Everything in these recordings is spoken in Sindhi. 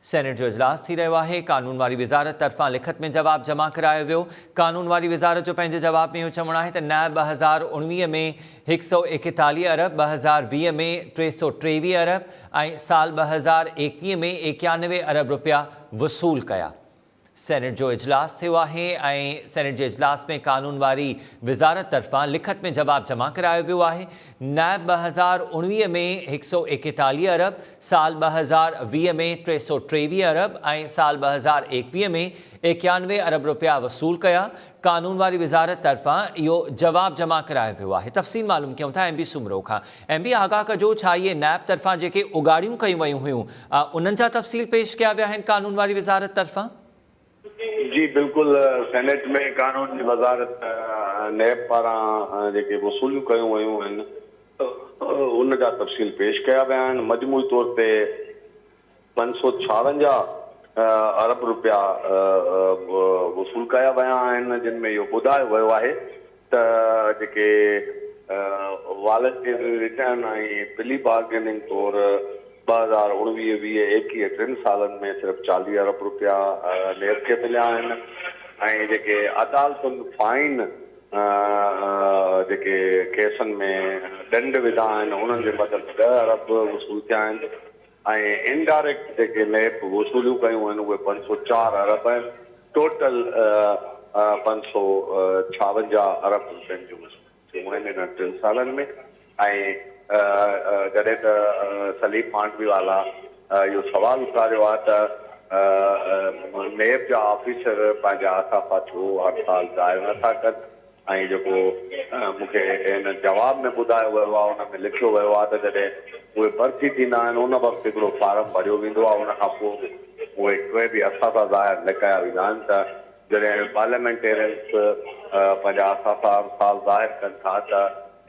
سينيٽ جو اجلاس ٿي رهيو آهي، قانون واري وزارت طرفان لکت ۾ جواب جمع ڪرايو ويو. قانون واري وزارت جو پنهنجي جواب ۾ اهو چوڻ آهي ته نيب 2019 ۾ 141 ارب، 2020 ۾ 323 ارب ۽ سال 2021 ۾ 91 ارب رپيا وصول ڪيا. سينيٽ جو اجلاس ٿيو آهي ۽ سينيٽ جي اجلاس ۾ قانون واري وزارت طرفان لکت ۾ جواب جمع ڪرايو ويو آهي. نيب 2019 ۾ 141 ارب، سال 2020 ۾ 323 ارب ۽ سال 2021 ۾ 91 ارب رپيا وصول ڪيا. قانون واري وزارت طرفان اهو جواب جمع ڪرايو ويو آهي. تفصيل معلوم ڪيون ٿا ايم بي سومرو کان. ايم بي آگاهه ڪجو ڇا اهي نيب طرفان جيڪي اڳاڙيون ڪيون ويون هيون انهن جا تفصيل پيش ڪيا ويا آهن قانون واري وزارت طرفان؟ جي بلڪل سينيٽ ۾ قانون جي وزارت نيب پاران جيڪي وصوليون ڪيون ويون آهن ان جا تفصيل پيش ڪيا ويا آهن مجموعي طور تي 556 ارب رپيا وصول ڪيا ويا آهن جن ۾ اهو ٻڌايو ويو آهي ته جيڪي والنٽيري رٽرن ۽ پلي بارگيننگ طور 2019، 20، 21 ٽن سالن ۾ صرف 40 ارب رپيا نيب کي مليا آهن ۽ جيڪي عدالتن فائن جيڪي ڪيسن ۾ ڏنڊ وڌا آهن انهن جي مد ۾ 10 ارب وصول ٿيا آهن ۽ انڊائريڪٽ جيڪي نيب وصوليون ڪيون آهن اهي 504 ارب آهن ٽوٽل 556 ارب رپين جون وصوليون ٿيون آهن انهن ٽن سالن ۾ ۽ جڏهن ته سليم مانڊوي والا اهو سوال اٿاريو آهي ته نيب جا آفيسر پنهنجا اثاثا ڇو هر سال ظاهر نٿا ڪن ۽ جيڪو مون کي هن جواب ۾ ٻڌايو ويو آهي ان ۾ لکيو ويو آهي ته جڏهن اهي ڀرتي ٿيندا آهن ان وقت هڪڙو فارم ڀريو ويندو آهي ان کان پوء اهي ڪي به اثاثا ظاهر نه ڪيا ويندا آهن ته جڏهن پارليامينٽيرينس پنهنجا اثاثا هر سال ظاهر ڪن ٿا ته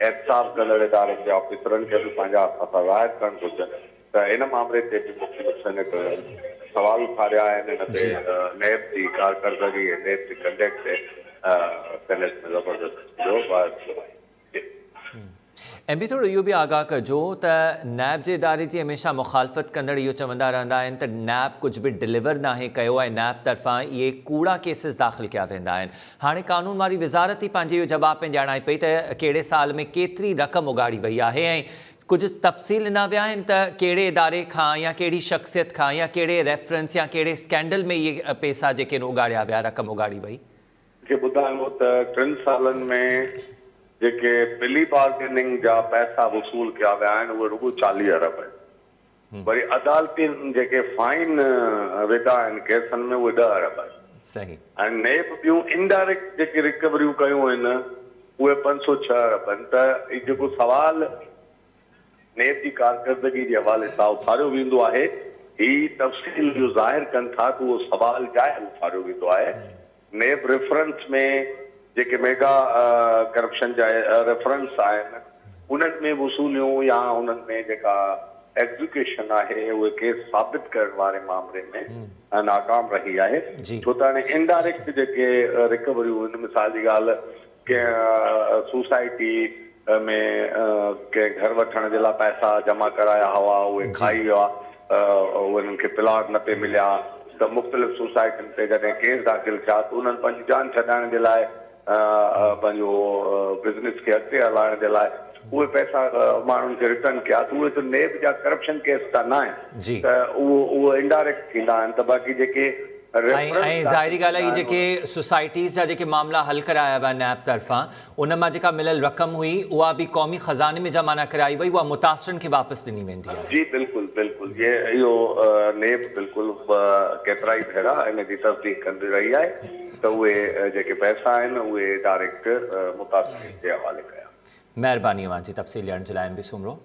احتساب ڪندڙ ادارن جي آفيسرن کي به پنهنجا اثاثا ظاهر ڪرڻ گهرجن ته ان مامري تي به مختلف سينيٽرن سوال اٿاريا آهن ان تي نيب جي ڪارڪردگي ۽ نيب جي ڪنڊڪٽ تي سينيٽ ۾ زبردست جو بحث ٿيو آهي. ايم پي ٿورو اهو به آگاهه ڪجو ته نيب جي اداري جي هميشه مخالفت ڪندڙ اهو چوندا رهندا آهن ته نيب ڪجهه به ڊليور ناهي ڪيو ۽ نيب طرفان اهي ڪوڙا ڪيسز داخل ڪيا ويندا آهن هاڻي قانون واري وزارت ئي پنهنجي اهو جواب ۾ ڄاڻائي پئي ته ڪهڙي سال ۾ ڪيتري رقم اڳاڙي وئي آهي ۽ ڪجهه تفصيل ڏنا ويا آهن ته ڪهڙي اداري کان يا ڪهڙي شخصيت کان يا ڪهڙي ريفرنس يا ڪهڙي اسڪينڊل ۾ اهي پيسا جيڪي آهن اڳاڙيا ويا رقم اڳاڙي وئي. کي ٻڌايو ته ٽن سالن ۾ جيڪي پلي بارگيننگ جا پئسا وصول ڪيا ويا آهن اهي رڳو 40 ارب آهن. وري عدالتين جيڪي فائن وڌا آهن ڪيسن ۾ اهي 10 ارب آهن. صحيح. ۽ نيب ٻيون انڊائريڪٽ جيڪي رڪوريون ڪيون آهن اهي 506 ارب آهن ته هي جيڪو سوال نيب جي ڪارڪردگي جي حوالي سان اٿاريو ويندو آهي هي تفصيل اهو ظاهر ڪن ٿا ته اهو سوال جائز اٿاريو ويندو آهي. نيب ريفرنس ۾ جيڪي ميگا ڪرپشن جا ريفرنس آهن انهن ۾ وصوليون يا انهن ۾ جيڪا ايگزيڪيوشن آهي اهي ڪيس ثابت ڪرڻ واري مامري ۾ ناڪام رهي آهي ڇو ته هاڻي انڊائريڪٽ جيڪي ريڪوريون آهن مثال جي ڳالهه ڪنهن سوسائٽي ۾ ڪنهن گهر وٺڻ جي لاء پئسا جمع ڪرايا هئا اهي کائي ويا انهن کي پلاٽ نه پئي مليا ته مختلف سوسائٽين تي جڏهن ڪيس داخل ٿيا ته انهن پنهنجي جان ڇڏائڻ جي لاء پنهنجو بزنس کي اڳتي هلائڻ جي لاء اهي پئسا ماڻهن کي ريٽرن ڪيا ته اهي ته نيب جا ڪرپشن ڪيس ته نه آهن ته اهو اهو انڊائريڪٽ ٿيندا آهن ته باقي جيڪي ۽ ظاهري ڳالهه آهي هي جيڪي سوسائٽيز جا جيڪي معاملا حل ڪرايا ويا نيب طرفان ان مان جيڪا مليل رقم هئي اها به قومي خزاني ۾ جمع نه ڪرائي وئي اها متاثرن کي واپس ڏني ويندي آهي. جي بلڪل بلڪل جي اهو نيب بلڪل ڪيترائي ڀيرا ان جي تصديق ڪندي رهي آهي ته اهي جيڪي پئسا آهن اهي ڊائريڪٽ متاثرين جي حوالي ڪيا. مهرباني اوهان جي تفصيل ڏيڻ جي لاء ايم بي سومرو.